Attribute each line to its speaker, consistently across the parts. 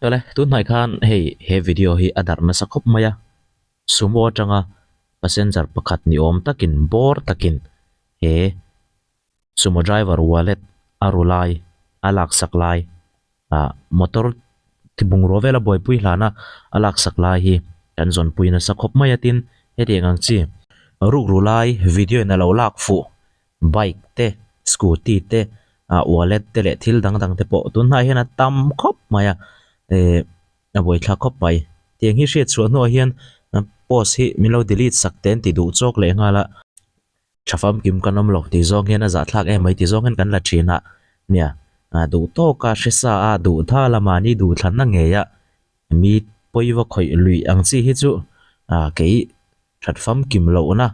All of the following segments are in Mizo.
Speaker 1: Tawle, tunhnai khan hei he video hi a darh nasa khawp mai a, sumo atanga passenger pakhat ni awm takin bawr takin he sumo driver wallet a ru lai a laksak lai ah motor ti bungrua vela buaipui hlana a laksak lai hi kan zawnpui nasa khawp mai a tin hetiang ang chi rukru lai video in a lo lak fuh bike te scooty te ah wallet te leh thil dang dang te pawh tun hnaiah hian a tam khawp mai a eh a buaithlak khawp mai tiang hi hriat chhuah hnuah hian post hi min lo delete sak te an ti duh chawk leh nghal a tha famkim kan awm lo tih zawng hian a zahthlak em mai tih zawng hian kan la thin a nia ah duh tawk a hre sa a duh tha la mahni duh thlanna ngei a mi pawiva khawih luih ang chi hi chu ah kei That famkim lohna,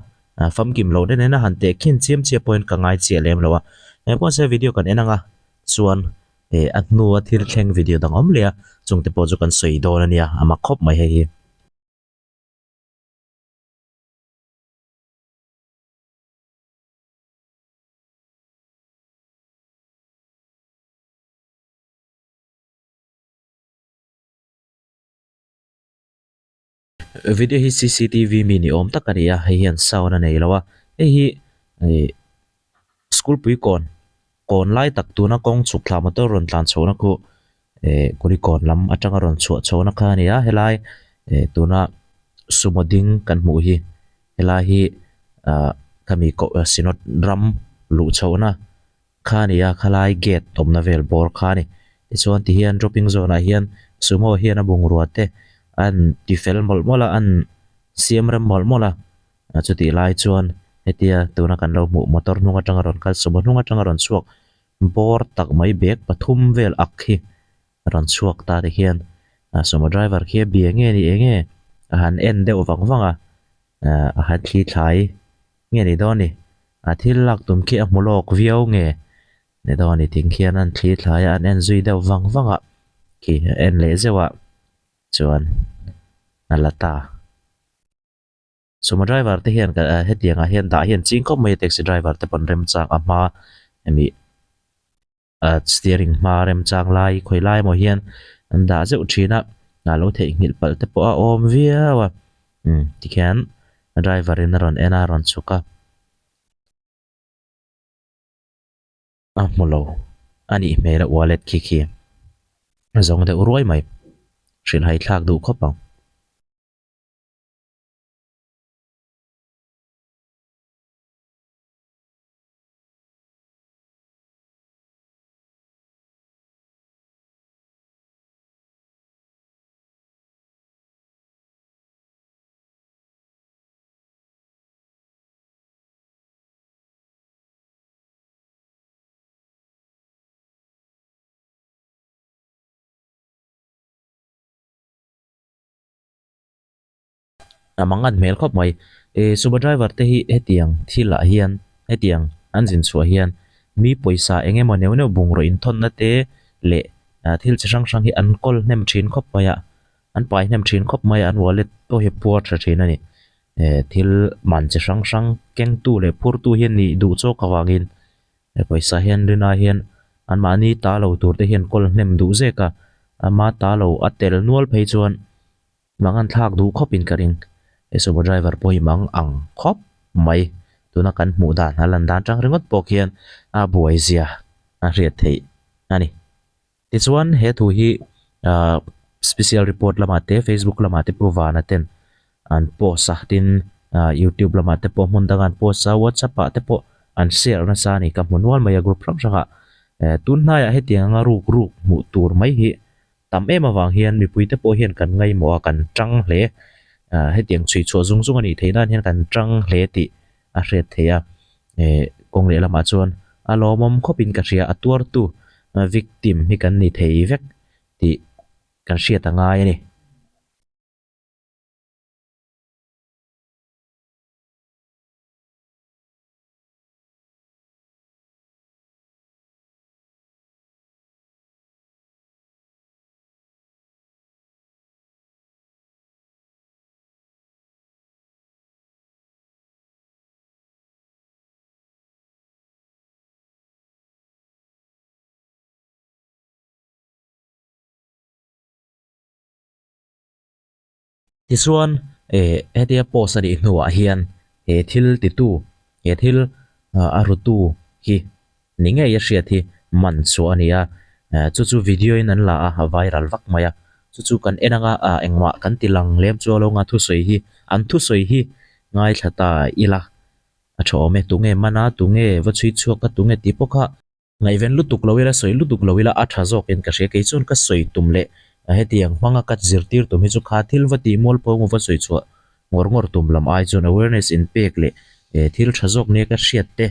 Speaker 1: famkim lohna nena han teh khin chiam chiah pawhin ka ngai chiah lem lo a. Engpawh se video kan en anga chuan eh a hnua thil thleng video dang awm leh a, chungte pawh chu kan sawi dawn a nia, a mak khawp mai hei hi. Video hi cctv mi ni awm tak a ni a hei hian sound a nei lo a hei hi ih school pui kawn kawn lai tak tuna kawng chhuk thla motor rawn tlan chhohna khu eh kulikawn lam atanga rawn chhuah chhohna kha a ni a helai eh tuna sumo ding kan hmuh hi helai hi ah khami koh synod ram luh chhohna. Kha a ni a, khalai gate awmna vel bawr kha a ni. Tichuan tihian dropping zone ah hian sumo hian a bungrua te an ti fel mawlh mawlh a, an siam rem mawlh mawlh a, chutih lai chuan hetia tuna kan lo hmuh motor hnung atanga rawn kal sumo hnung atanga rawn chhuak bawr tak mai bag pathum vel ak hi rawn chhuak ta te khian sumo driver khi a bia nge ni eng nge a han en deuh vang vang a, a han thli thlai nge ni dawn ni. A thil lak tum khi a hmu lawk viau nge ni dawn ni ting khian an thli thlai a an en zui deuh vang vang a khi a en leh zeuh a chuan a la ta. Sumo driver te hian hetiang ah hian dah hi an ching khawp mai a taxi driver te pawn remchang a hma hemi ah steering hma remchang lai khawi lai emaw hian an dah zeuh thin a ah lo theihnghilh palh te pawh a awm viau a umm tikhian driver in a rawn en a a rawn chhuk a a hmu lo a nih hmel a wallet khi khi a zawng deuh ruai mai hrilhhai thlak duh khawp ang. A mang an hmel khawp mai. Ih sumo driver te hi hetiang thil ah hian hetiang an zin chhuah hian mi pawisa eng emaw neuh neuh bungraw inthawnna te leh thil chi hrang hrang hi an kawl hnem thin khawp mai a an pai hnem thin khawp mai a an wallet pawh hi a puar tha thin a ni. Eh thil man chi hrang hrang kengtu leh phurtu hian nih duh chawk avangin he pawisa hian rinai hian anmahni ta lo tur te hian kawl hnem duh zek a ama ta lo a tel nual phei chuan. Mang an thlak duh khawp in ka ring. He sumo driver pawh hi mang ang khawp mai. Tuna kan hmuh dan a lan dan tang ringawt pawh khian a buai zia a hriat theih a ni. Tichuan he thu hi ahh special report lamah te facebook lamah te pawh vana ten an post a tin ahh youtube lamah te pawh hmun danga an post a whatsapp ah te pawh an share nasa a ni ka hmu nual mai a group hrang hrangah. Eh tun hnaiah hetiang anga ruk ruk hmuh tur mai hi Tam em avang hian mipuite pawh hian kan ngaihmawh a, kan tang hle. Ah hetiang chhui chhuah zung zung a nih theih nan hian kan tang hle tih a hriat theih a. Eh kawng leh lamah chuan a lawmawm khawpin ka hria, a tuartu victim hi kan ni thei vek tih kan hriat a ngai a ni. Tichuan, eh, hetia post a nih hnuah hian he thil titu, he thil a rutu hi ni ngei a hriat hi man chhuah a ni a, chu chu video in an la a, a viral vak mai a, chu chu kan en anga ah engmah kan ti lang lem chu a lo nga thusawi hi, an thusawi hi ngaithla ta ila a tha awm e, tunge man a, tunge va chhui chhuak a, tunge tih pawh kha. Ngaihven lutuk lo ila, sawi lutuk lo ila a tha zawkin ka hria. Kei chuan ka sawi tum leh hetiang hmanga ka zirtir tum hi chu kha thil va tih mual pawh emaw va sawi chhuah ngawr ngawr tum lam ai chuan awareness in pek leh thil tha zawk nia ka hriat te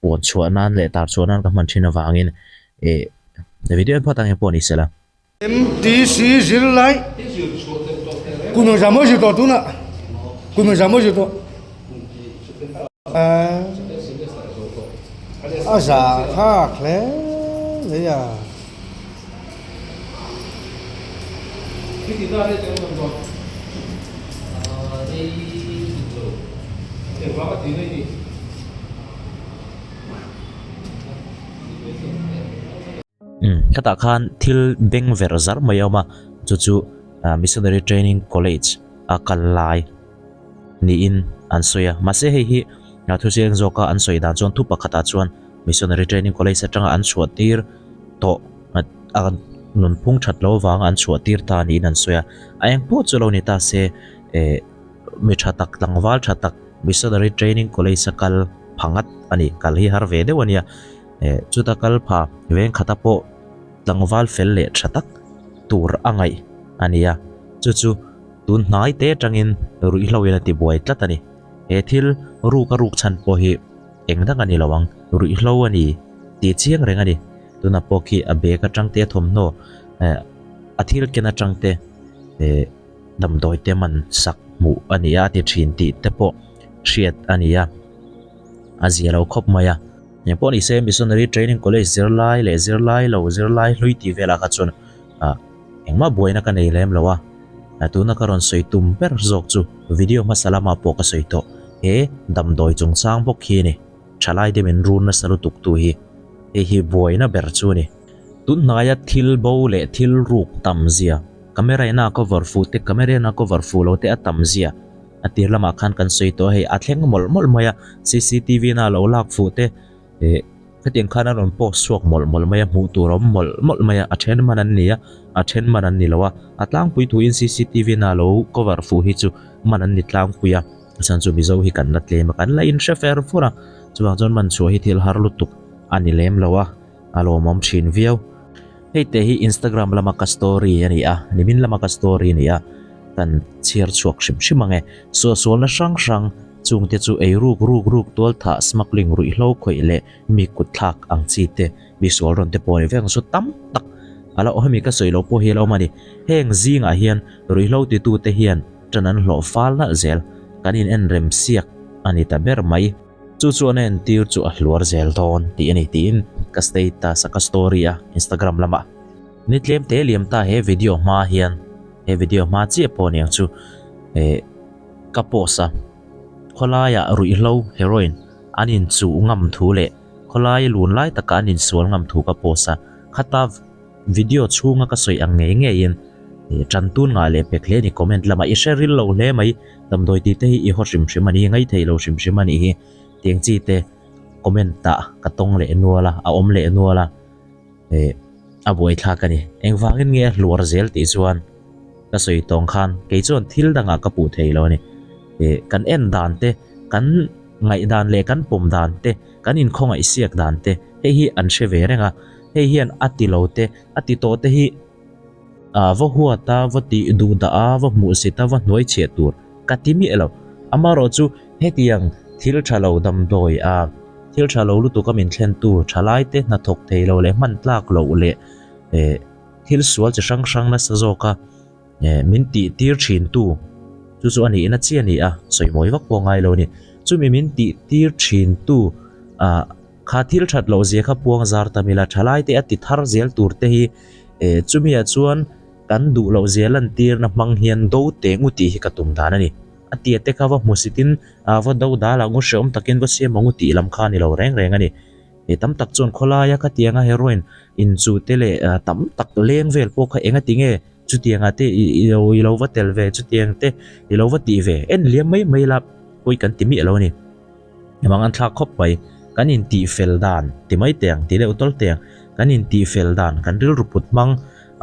Speaker 1: puan chhuah nan leh tar chhuah nan ka hman thin avangin video en phawt ang eng pawh ni sela.
Speaker 2: MTC zirlai kum engzah maw zir tawh tunah kum engzah maw zir tawh a zah thlak hle mai a.
Speaker 1: Umm khatah khan thil beng ver zar mai a awm a chu chu ah missionary training college a kal lai niin an sawi a mahse hei hi ah thuchiang zawka an sawi dan chuan thu pakhatah chuan missionary training college atanga an chhuah tir tawh a nunphung that lo vanga an chhuah tir ta niin an sawi a a eng pawh chu lo ni ta se eh mi tha tak tlangval tha tak missionary training college a kal pha ngat a ni kal hi har ve deuh a nia. Eh chuta kal pha veng khata pawh tlangval fel leh tha tak tur a ngaih a ni a, chu chu tun hnai te atangin ruihhlo in a ti buai tlat a ni. He thil ruk a ruk chhan pawh hi eng dang a ni lo ang, ruihhlo a ni tih chiang reng a ni. Tunah pawh khi a bag atang te a thawmhnaw eh a thil ken atang te eh damdawi te man sak hmuh a ni a a ti thin tih te pawh hriat a ni a, a zia lo khawp mai a. Eng pawh ni se Missionary Training College zirlai leh zirlai lo zirlai hlui tih velah kha chuan ah engmah buaina ka nei lem lo a, tuna ka rawn sawi tum ber zawk chu video hmasa lamah pawh ka sawi tawh he damdawi chungchang bawk hi a ni, thalai te min run nasa lutuk tu hi hei hi buaina ber chu a ni. Tun hnaia thil bo leh thil ruk tam zia, camera in a cover fuh te camera in a cover fuh lo te a tam zia A tir lamah khan kan sawi tawh a hei a thleng mawlh mawlh mai a cctv na lo lak fuh te eh hetiang khan a rawn post chhuak mawlh mawlh mai a hmuh tur a awm mawlh mawlh mai a a then man an ni a a then man an ni lo a a tlangpui thuin cctv na lo cover fuh hi chu man an ni tlangpui a a chhan chu mizo hi kan la tlem a kan la inhre fer fur a chuvang chuan man chhuah hi thil har lutuk a ni lem lo a a lawmawm thin viau. Hei te hi Instagram lama ka story a ni a, nimin lama ka story a ni a, kan chhiar chhuak hrim hrim ang e. Suahsualna hrang hrang chungte chu ei ruk ruk ruk tual thah, smuggling, ruihhlo khawih leh mi kut thlak ang chi te, mi sual rawn te pawh a ni vek ang chu tam tak a la awm hemi ka sawi loh pawh hi a la awm a ni. Heng zingah hian ruihhlo titute hian ṭan an hlawh fal nalh zel, kan in en rem siak a ni ta ber mai. Chu chuan a entir chu a hluar zel dawn tih a ni tiin ka status a ka story a Instagram lamah. Ni tlem te liam ta he video hma hian he video hma chiah pawh aniang chu eh ka post a khawlaiah ruihhlo heroin an inchuh ngam thu leh khawlai lun lai taka an insual ngam thu ka post a khata video chhunga ka sawi ang ngei ngeiin eh tan tun ngah leh pek hle a ni comment lamah i hre ril lo hle mai. Damdawi tih te hi i haw hrim hrim a ni, ngai theih lo hrim hrim a nih hi. Tiang chi te comment ah ka tawng leh nual a, a awm leh nual a, eh a buaithlak a ni. Engvangin nge a hluar zel tih chuan ka sawi tawng khan kei chuan thil dangah ka puh thei lo a ni. Eh kan en dan te, kan ngaihdan leh kan pawm dan te, kan inkhawngaih siak dan te hei hi an hre ve reng a. Hei hian a ti lo te, a ti tawh te hi. A va huat a, va tih duh dah a, va hmuh sit a, va hnuai chhiah tur ka ti miah lo. Amaherawh chu hetiang thil tha lo damdawi a, thil tha lo lutuk a min thlentu thalaite hnathawk thei lo leh hman tlak loh leh eh thil sual chi hrang hrang nasa zawk a eh min tih tir thin tu chu chu a nihna chi a ni a, sawi mawi vak pawh ngai lo a ni. Chumi min tih tir thin tu ah. Kha thil that loh zia kha puang zar tam ila thalai te a ti thar zel tur te hi eh chumi ah chuan kan duh loh zia lan tirna hmang hian do teh ngu tih hi ka tum dan a ni. A tia te kha va hmusit in ah va do dal ang u hreawm takin va siam ang u tih lam kha a ni lo reng reng a ni. Eh tam tak chuan khawlaia khatianga heroin inchuh te leh tam tak leng vel pawh kha enga ti nge? Chutiangah te i lo i lo va tel ve, chutiang te i lo va tih ve. En liam mai mai la pawi kan ti miah lo a ni. Engvang an thlak khawp mai. Kan intih fel dan ti mai teh ang, ti deuh tawl teh ang. Kan intih fel dan, kan rilru put hmang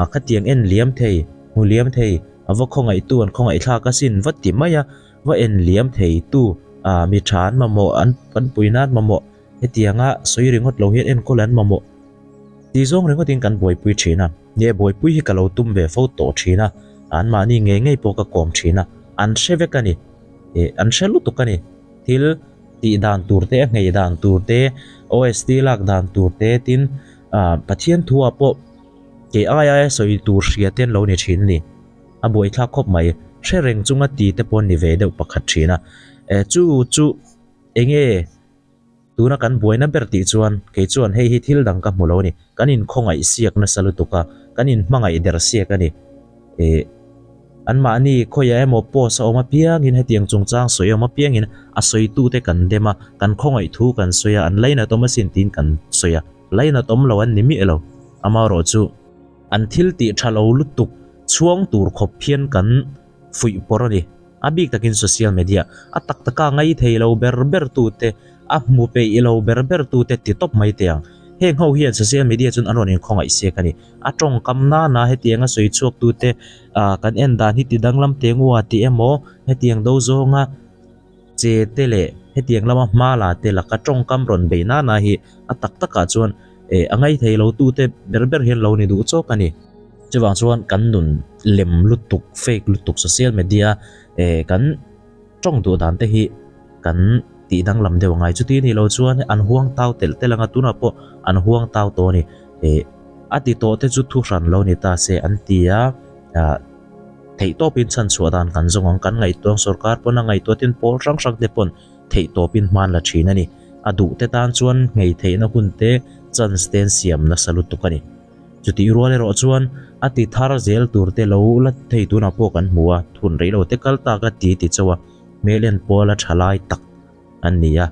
Speaker 1: a khatiang en liam thei, hmu liam thei, a va khawngaihtu an khawngaihthlak asin va ti mai a, va en liam thei tu a mi tha an mamawh, an kan puina an mamawh hetianga sawi ringawt lo hian enkawl an mamawh. Tih zawng ringawtin kan buaipui thin a, nge buaipui hi ka lo tum ve fo tawh thin a, anmahni ngei ngei pawh ka kawm thin a, an hre vek a ni, eh an hre lutuk a ni, thil tih dan tur te, a nghei dan tur te, OST lak dan tur te tin ah Pathian thu ah pawh kei ai aia sawi tur hria te an lo ni thin a ni, a buaithlak khawp mai, hre reng chunga ti te pawh an ni ve deuh pakhat thin a, eh chu chu enge. Tuna kan buaina ber tih chuan kei chuan hei hi thil dang ka hmu lo a ni. Kan inkhawngaih siak nasa lutuk a, kan inhmangaih der siak a ni. Ih, anmahni khawiah emaw post a awm apiangin hetiang chungchang sawi a awm apiangin a sawitute kan dem a, kan khawngaih thu kan sawi a, an lainat awm asin tiin kan sawi a, lainat awm lo an ni miah lo. Amaherawhchu, an thil tih tha lo lutuk chhuang tur khawp hian kan fuih pawr a ni. A bik takin social media a tak taka ngai thei lo ber ber tute, a hmu peih lo ber ber tute ti tawp mai teh ang. Heng ho hian social media chuan an rawn inkhawngaih siak a ni. A tawngkam nana hetianga sawi chhuak tute ah kan en dan hi ti danglam teh ngua tih emaw hetiang do zawnga che te leh hetiang lama hma la te laka tawngkam rawn bei nana hi a tak takah chuan eh a ngai thei lo tute ber ber hian lo ni duh chawk a ni. Chuvang chuan kan nun lem lutuk, fake lutuk social media eh kan tawng duh dan te hi kan tih danglam deuh angai. Chuti anih loh chuan an huang tau telh telh anga tunah pawh an huang tau tawh a ni. Eh a ti tawh te chu thu hran lo ni ta se an ti a, ah theih tawpin chhan chhuah dan kan zawng ang kan ngaihtuah ang sorkar pawn a ngaihtuah tin pawl hrang hrang te pawn theih tawpin hman la thin a ni. A duh te tan chuan nghei theihna hun te chance te an siam nasa lutuk a ni. Chutih rual erawh chuan a ti thar zel tur te lo la thei tunah pawh kan hmu a, thun rei lo te kal tak a ti ti chauh a, hmel en pawl a tha lai tak an ni a,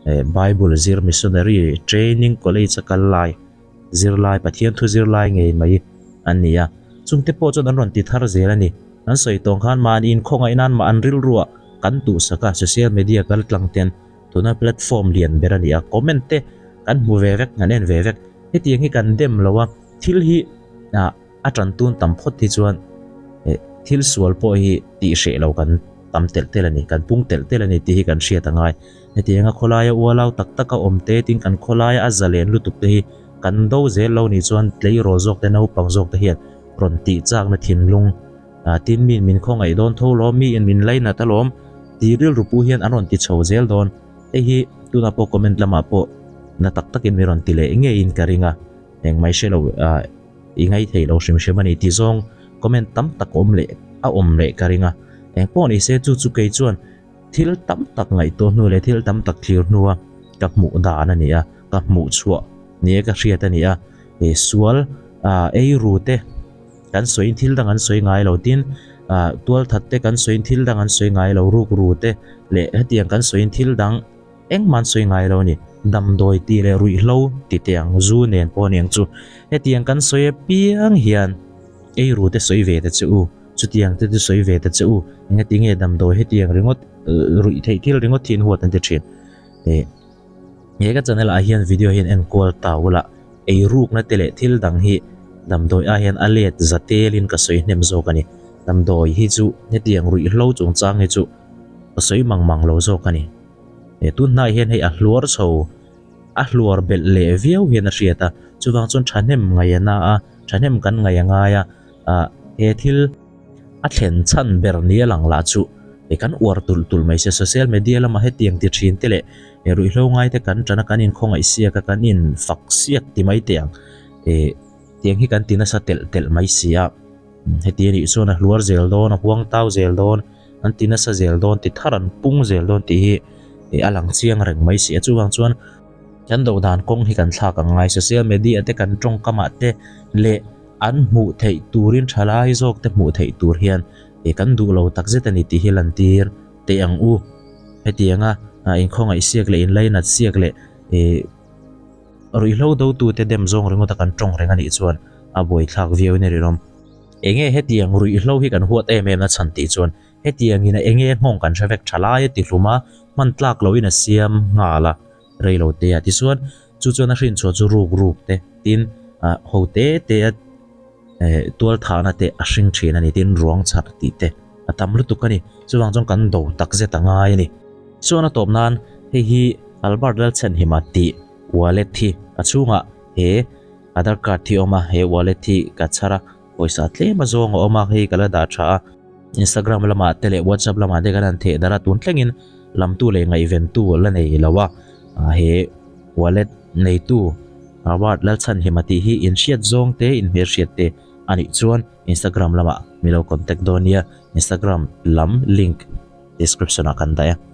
Speaker 1: eh Bible zir Missionary Training College a kal lai zirlai Pathian thu zirlai ngei mai an ni a, chungte pawh chuan an rawn ti thar zel a ni. An sawi tawng khan mahni inkhawngaih nan mah an rilruah kan tuhsak a, social media kal tlang ten Tuna platform lian ber a ni a, comment te kan hmu ve vek, kan en ve vek. Hetiang hi kan dem lo a, thil hi ah a tan tun tam phawt hi chuan eh thil sual pawh hi tih hreh lo kan tam telh telh a ni, kan pung telh telh a ni tih hi kan hriat a ngai. Hetianga khawlaia ualau tak taka awm te tin kan khawlaia a zalen lutuk te hi kan do zel lo nih chuan tleirawl zawk te naupang zawk te hian rawn tih chakna thinlung Ah tin miin min khawngaih dawn tho lawm, miin min lainat alawm tih rilru pu hian an rawn ti chho zel dawn. Hei hi tunah pawh comment lamah pawh na tak takin mi rawn ti leh ngeiin ka ring a, engmah i hre lo ah i ngai thei lo hrim hrim a ni tih zawng comment tam tak awm leh a awm leh ka ring a. Engpawh ni se chu chu kei chuan thil tam tak ngaihtuah hnu leh thil tam tak thlir hnua ka hmuh dan a ni a, ka hmuh chhuah nia ka hriat a ni a, eh sual ah eiru te. Kan sawiin thil dang an sawi ngai lo tin ah tualthat te kan sawiin thil dang an sawi ngai lo rukru te leh hetiang kan sawiin thil dang engmah an sawi ngai lo a ni. Damdawi tih leh ruihhlo ti teh ang zu nen pawh a ni ang chu. Hetiang kan sawi apiang hian eiru te sawi ve ta che u, chutiang te chu sawi ve ta che u, engati nge damdawi hetiang ringawt ruih theih thil ringawt hi an huat an ti thin. Eh. He ka channel ah hian video hian en kual ta ula eirukna te leh thil dang hi damdawi ah hian a let za telin ka sawi hnem zawk a ni. Damdawi hi chu hetiang ruihhlo chungchang hi chu ka sawi mang mang lo zawk a ni. He tun hnai hian hei a hluar chho a hluar belh leh viau hian a hriat a, chuvang chuan thahnem ngaih a na a, thahnem kan ngaih a ngai a, ah he thil. A thlen chhan ber ni a lang lah chu e kan uar tulh tulh mai se social media lama hetiang ti thin te leh e ruihhlo ngai te kan tana kan inkhawngaih siak a kan in fak siak ti mai teh ang e tiang hi kan ti nasa telh telh mai si a heti anih chuan a hluar zel dawn a huang tau zel dawn an ti nasa zel dawn ti thar an pung zel dawn tih hi e a lang chiang reng mai si a chuvang chuan kan do dan kawng hi kan thlak ang ngai social media te kan tawngkam ah te leh An hmuh theih turin thalai zawk te hmuh theih tur hian eh kan duh lo tak zet a ni tih hi lantir teh ang u. Hetianga inkhawngaih siak leh inlainat siak leh eh ruihhlo dotute dem zawng ringawta kan tawng reng a nih chuan a buaithlak viau in a rinawm. Enge hetiang ruihhlo hi kan huat em em na chhan tih chuan hetiangin a enge nghawng kan hre vek tha lai a ti hlum a, hman tlak loin a siam nghal a rei lo te a. Tichuan chu chuan a hrinchhuah chu ruk ruk te tin ah ho te te a eh tual thahna te a hring thin a ni tin ruang chhar tih te a tam lutuk a ni. Chuvang chuan kan do tak zet a ngai a ni. Chuan a tawp nan hei hi Albert Lalchhanhima tih wallet hi a chhungah he Aadhar card hi a awm a, he wallet hi ka chhar a, pawisa tlem a zawng a awm a, hei ka la dah tha a, Instagram lamah te leh WhatsApp lamah te kan han theh darh a, tun thlengin lamtu leh ngaihventu la nei lo a, he wallet neitu Robert Lalchhanhima tih hi inhriat zawng te inhmelhriat te a nih chuan Instagram lamah mi lo contact dawn nia, Instagram lam link description ah kan daih a.